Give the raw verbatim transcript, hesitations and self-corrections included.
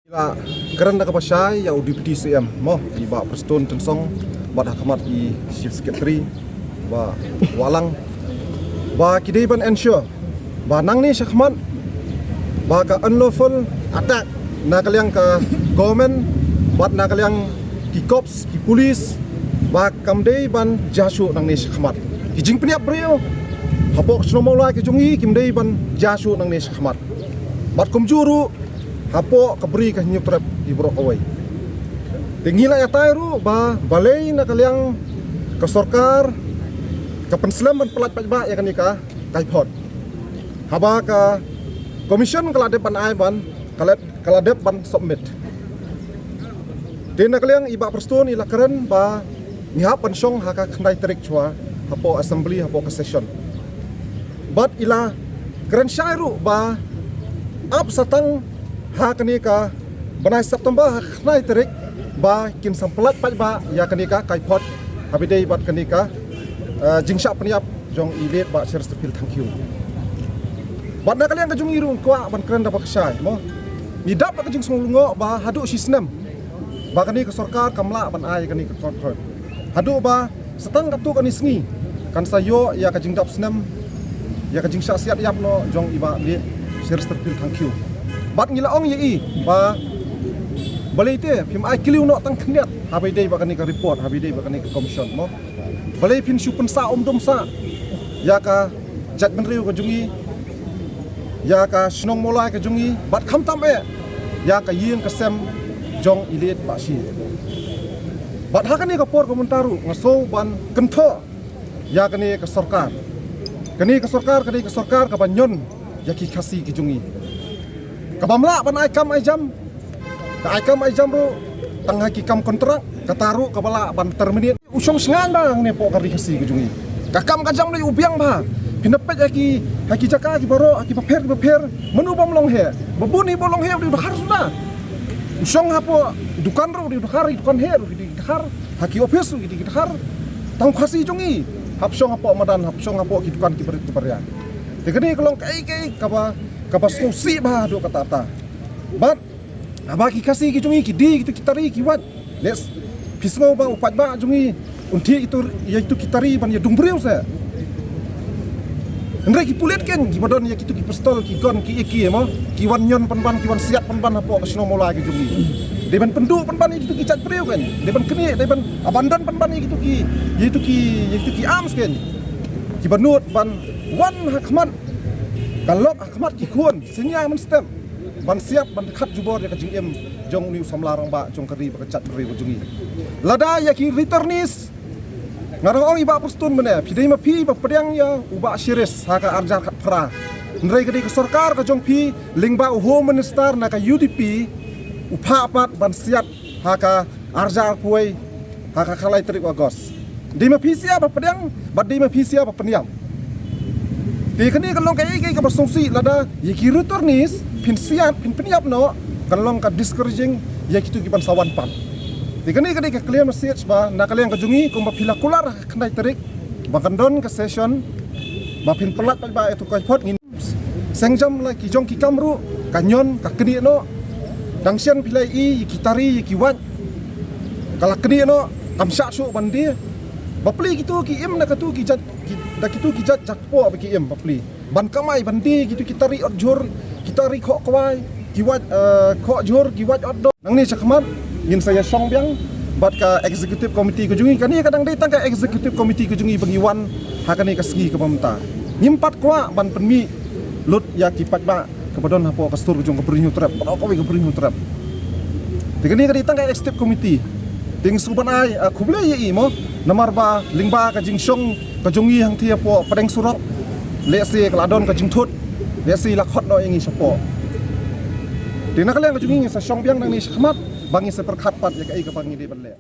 La kren da kaba shai ïa u Deputy C M mo, i Bah Prestone Tynsong, bad ha khmat i Chief Secretary Bah Wahlang, ba ki dei ban ensure ba nangne sha khmat ba ka unlawful attack na ka liang ka government bad na ka liang ki cops, ki police, ba kam dei ban jia shuh nangne sha khmat. Ki jingpynïap briew hapoh ka shnong Mawlai ka jong ngi kim dei ban jia shuh nangne sha khmat. Bad kumjuh ruh hapoh ka Bri ka Hynñiewtrep i baroh kawei. Te ngi la ïatai ruh ba balei na ka liang ka sorkar ka pynslem ban pyllait paidbah ïa kane ka kaiphod, haba ka commission ka la dep ban ai ban, ka la, ka la dep ban submit. Te na ka liang i Bah Prestone i la kren ba ngi hap ban shong ha ka khyndai tarik shuwa hapoh assembly, hapoh ka session. Bad i la kren shai ruh ba ap sa tang ha kane ka bnai September ha ka khyndai tarik ba kin sa pyllait paidbah ïa kane ka kaiphod, haba ïadei bad kane ka, eh, jingshah pynïap jong i late Bah Cheristerfield Thangkhiew. Bad na ka liang ka jong ngi ruh ngi kwah ban kren da kaba shai mo, ngi dap da ka jingsngew lyngngoh ba haduh shi snem ba kane ka sorkar kam lah ban ai kane ka kaiphod. Haduh ba sa tang katto katne sngi kan sa ïoh ïa ka jingdap snem, ïa ka jingshah siat ïap noh jong i Bah late Cheristerfield Thangkhiew. Bad ngi la ong ïa i ba balei te phim ai kylliang noh tang khyndiat haba ïadei bad kane ka report, haba ïadei bad kane ka commission mo. Balei phin shu pynsah umdum sah ïa ka jaitbynriew ka jong ngi, ïa ka shnong Mawlai ka jong ngi, bad khamtam eh ïa ka ïing ka sem jong i late Bah Shi. Bad ha kane ka por ka mynta ruh nga sngew ban kynthoh ïa kane ka sorkar. Kane ka sorkar, kane ka sorkar kaba ñion ïa ki Khasi ki jong ngi, kaba ym lah ban ai kam ai jam. Ka ai kam ai jam ruh tang ha ki kam kontrak, kata ruh kaba lah ban terminate. U shong shngaiñ bha hangne hapoh ka Ri Khasi ka jong ngi. Ka kam ka jam dei u biang bha. Phin da peit ha ki, ha ki jaka ki baroh, ha ki bapher ki bapher, mano bym long heh? Ba bun hi ba long heh u dei u dkhar suda. U shong hapoh dukan ruh u dei u dkhar, ki dukan heh ruh ki dei ki dkhar, ha ki office ruh ki dei ki dkhar. Tang Khasi jong ngi hap shong hapoh madan, hap shong hapoh ki dukan ki barit ki baria. Te kane ka long kaei kaei kaba, kaba sngewsih bha haduh katta katta. Bad haba ki Khasi ki jong ngi ki die kito ki tari ki wait, lehse phi sngew ba u paidbah jong ngi un thied ïa kito, ïa kito ki tari ban ïadung briew seh. Hynrei ki pulit kein kiba don ïa kito ki pistol, ki gun, ki A K mo, ki wan ñion pynban, ki wan siat pynban hapoh ka shnong Mawlai ka jong ngi. Dei ban pynduh pynban ïa kito ki jait briew kein. Dei ban knieh, dei ban abandon pynban ïa kito ki, ïa kito ki, ïa kito ki arms kein. Kiba nud ban wan ha khmat ka lok, ha khmat ki khun, synñia mynstep, ban siat, ban khat jubor ïa ka jingim jong une u samla rangbah jong ka ri bad ka jaitbynriew ka jong ngi. Lada ïa ki returnees, nga dang ong i Bah Prestone mynne, phi dei ma phi ba pdiang ïa u Bah Cheris ha ka arhajar khatphra. Hynrei ka dei ka sorkar ka jong phi lyngba u Home Minister na ka U D P u phah pat ban siat ha ka arhajar arphew wei, ha ka khatlai tarik u August. Dei ma phi shisha ba pdiang bad dei ma phi shisha ba pynïap. Te kane kan long kaei kaei kaba sngewsih lada ïa ki returnees phin siat, phin pynïap noh, kan long ka discouraging ïa kito kiban sa wan pat. Te kane ka dei ka clear message ba na ka liang ka jong ngi kumba phi la kular ha ka khyndai tarik ba kan don ka session ba phin pyllait paidbah ïa uto u kaiphod. Ngin seng jam la ki jong ki kam ruh ka ñion ka knieh noh. Dang shen phi la ïohi ïa ki tari ïa ki wait ka la knieh noh, kam shah shuh ban die. Bapli kito ki im na kito ki jait, ki, da kito ki jait jakpoh ba ki im bapli ban kamai ban die kito ki tari ot jhur, ki tari khoh kwai, ki wait, eh, khoh jhur, ki wait ot doh. Nangne shakhmat ngin sa ïa shong biang bad ka executive committee ka jong ngi. Kane ka dang dei tang ka executive committee ka jong ngi ba ngi wan ha kane ka sngi kaba mynta. Ngim pat kwah ban pynmih lut ïa ki paidbah kaba don hapoh ka sur ka jong ka Bri Hynñiewtrep, baroh kawei ka Bri Hynñiewtrep. Te kane ka dei tang ka executive committee. Te ngi sngewbha ban ai, ah, khublei ïa i mo, namar ba lyngba ka jingshong ka jong ngi hangthie hapoh pdeng surok, lehse ka la don ka jingthut, lehse la khot noh ïa ngi shapoh. Te na ka liang ka jong ngi ngin sa shong biang nangne shakhmat ba ngin sa pyrkhat pat ïa kaei kaba ngi dei ban leh.